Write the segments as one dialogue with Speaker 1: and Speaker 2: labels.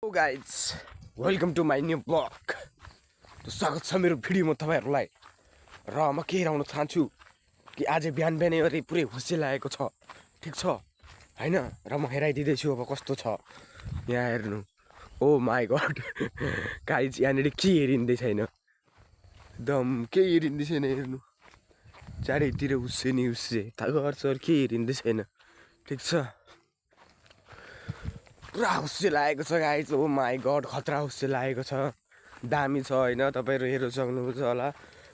Speaker 1: Hello guys, welcome to my new vlog. स्वागत छ मेरो भिडियोमा तपाईहरुलाई र म के हेराउन चाहन्छु कि आज बिहान बिहानै अरे पुरै खुसी लागेको छ ठीक छ हैन र म हेराइदिदै छु अब कस्तो छ यहाँ हेर्नु ओ माय गॉड गाइज यहाँनेरि के हेरिँदै छैन एकदम के हेरिँदै छैन हेर्नु चारैतिर हुस्से नि हुस्से घर सर के हेरिँदै छैन ठीक छ पुरा हुस्से लागेको छ गाइज ओ माय गॉड खतरा हुस्से लागेको छ दामी छ हैन तपाईहरु हेर्न सक्नुहुन्छ होला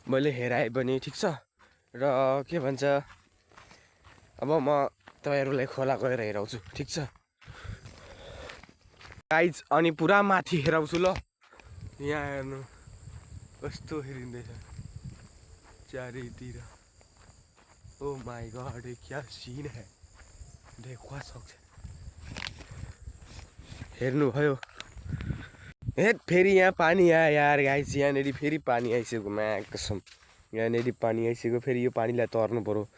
Speaker 1: मैले हेराए पनि ठीक छ र के भन्छ अब म तपाईहरुलाई खोला गएर हेराउँछु ठीक छ गाइज अनि पुरा माथि हेराउँछु ल यहाँ हेर्नु कस्तो हेरिँदैछ चारैतिर ओ माय गॉड ये क्या सीन है देखवा सक्छ हेर्नु भयो हेट फेरि यहाँ पानी आयो यार गाइस यहाँनेरि फेरि पानी आइसक्यो मा कसम यहाँनेरि पानी आइसक्यो फेरि यो पानीलाई तर्नु पर्यो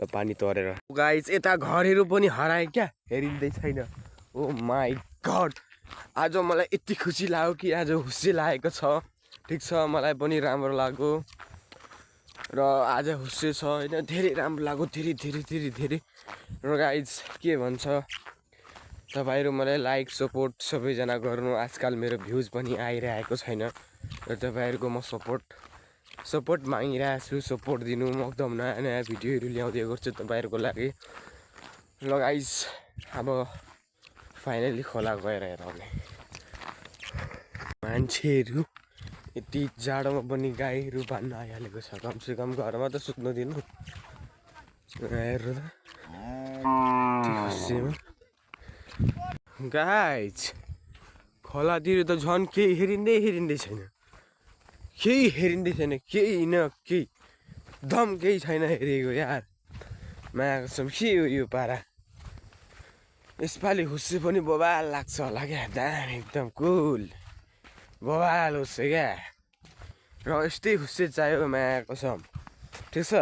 Speaker 1: ल पानी तरेर गाइस यता घरहरु पनि हराए क्या हेरिँदै छैन ओ माय गॉड आज मलाई यति खुसी लाग्यो कि आज हुस्से लागेको छ ठीक छ मलाई पनि राम्रो लाग्यो र आज हुस्से छ हैन धेरै राम्रो लाग्यो धेरै र गाइस के भन्छ तपाईहरु मलाई लाइक सपोर्ट सबैजना गर्नु आजकल मेरो भ्युज पनि आइरहेको छैन र तपाईहरुको म सपोर्ट मागिरहेको छु सपोर्ट दिनु म एकदम नयाँ भिडियोहरु ल्याउँदै गर्छु तपाईहरुको लागि ल गाइस अब फाइनली खोला गएर हेरौँ मान्छेहरु यति जाडोमा पनि गाईहरु बान्न आइहालेको छ कमसे कम घरमा त सुत्न दिनु हेर्नु त गाइज खोलातिर त झन् केही हेरिँदै छैन केही न केही दम केही छैन हेरेको यार मायाकसम के हो यो पारा यसपालि हुस्से पनि बवाल लाग्छ होला क्या दामी एकदम कुल बवाल हुस्से क्या र यस्तै हुस्से चाहियो मायाकसम ठिक छ